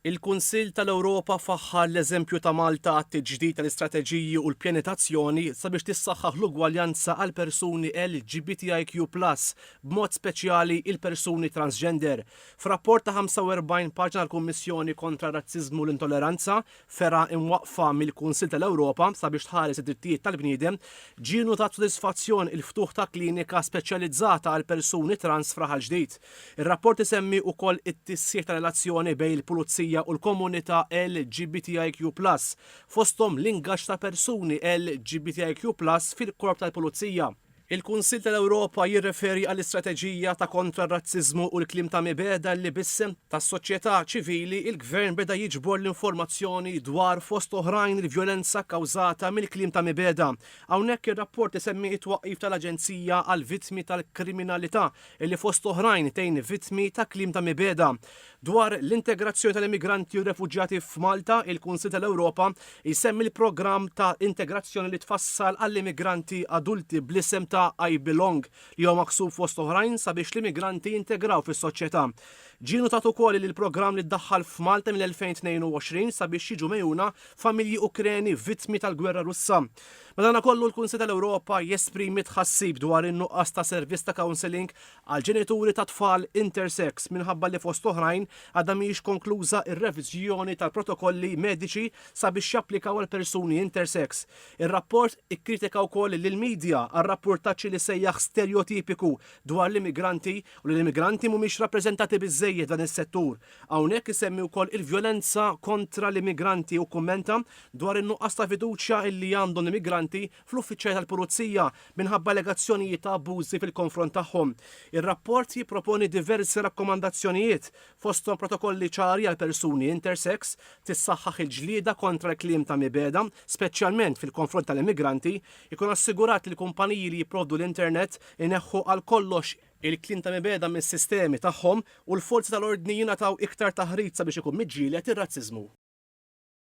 Il-Kunsill tal-Ewropa faħħar l-eżempju ta' Malta għat-tiġdid tal-istrateġiji u l-pjani ta' azzjoni sabiex tissaħħaħ l-ugwaljanza għall-persuni LGBTIQ plus, b'mod speċjali il-persuni transgender. F'rapport ta' 45 paġna l-Kummissjoni kontra r-Razziżmu u l-Intolleranza, fergħa imwaqqfa mill-Kunsill tal-Ewropa sabiex tħares id-drittijiet tal-bniedem, ġie nnutat b'sodisfazzjon il-ftuħ ta' klinika speċjalizzata għal persuni trans f'Raħal Ġdid. Ir-rapport isemmi wkoll it-tisħiħ ta' relazzjoni bejn il-Pulizija u l-komunità LGBTIQ plus, fosthom l-ingaġġ ta' persuni LGBTIQ plus fil-Korp tal-Pulizija. Il-Kunsill tal-Ewropa jirreferi għall-istrateġija ta' kontra r-razziżmu u l-kliem ta' mibegħda li b'isem tas-soċjetà ċivili il-Gvern beda jiġbor l-informazzjoni dwar fost oħrajn il-vjolenza kkawżata mill-kliem ta' mibegħda. Hawnhekk ir-rapport isemmi t-twaqqif tal-Aġenzija għall-Vittmi tal-Kriminalità li fost oħrajn tgħin vittmi ta' kliem ta' mibegħda. Dwar l-integrazzjoni tal-immigranti u r-refuġjati f'Malta, il-Kunsill tal-Ewropa jsemmi l-programm ta' integrazzjoni li tfassal għall-immigranti adulti bl-isem ta' I Belong, li huwa maħsub fost oħrajn sabiex l-immigranti jintegraw fis-soċjetà. Ġie notat ukoll li l-programm li ddaħħal f'Malta mill-2022 sabiex jiġu megħjuna familji Ukreni vittmi tal-gwerra Russa. Madanakollu l-Kunsill tal-Ewropa jesprimi tħassib dwar in-nuqqas ta' servizz ta' counselling għal ġenituri ta' tfal intersex minħabba li fost oħrajn għadha mhijiex konkluża r-reviżjoni tal-protokolli mediċi sabiex japplikaw għal persuni intersex. Ir-rapport ikkritika wkoll lill-media għar-rappurtaġġ li sejjaħ stereotipiku dwar l-immigranti u li l-immigranti mhumiex rappreżentati biżżejjed f'dan is-settur. Hawnhekk isemmi wkoll il-vjolenza kontra l-immigranti u kkummenta dwar in-nuqqas ta' fiduċja illi għandhom l-immigranti fl-uffiċjali tal-pulizija minħabba allegazzjonijiet ta' abbużi fil-konfront tagħhom. Ir-rapport jipproponi diversi rakkomandazzjonijiet, fosthom protokolli ċari għal persuni intersex, tissaħħaħ il-ġlieda kontra l-kliem ta' mibegħda, speċjalment fil-konfront tal-immigranti, ikun assigurat li l-kumpaniji li jipprovdu l-internet ineħħu għal kollox il-kliem ta' mibegħda mis-sistemi tagħhom u l-forzi tal-ordni jingħataw iktar taħriġ sabiex ikun miġġieled ir-razziżmu.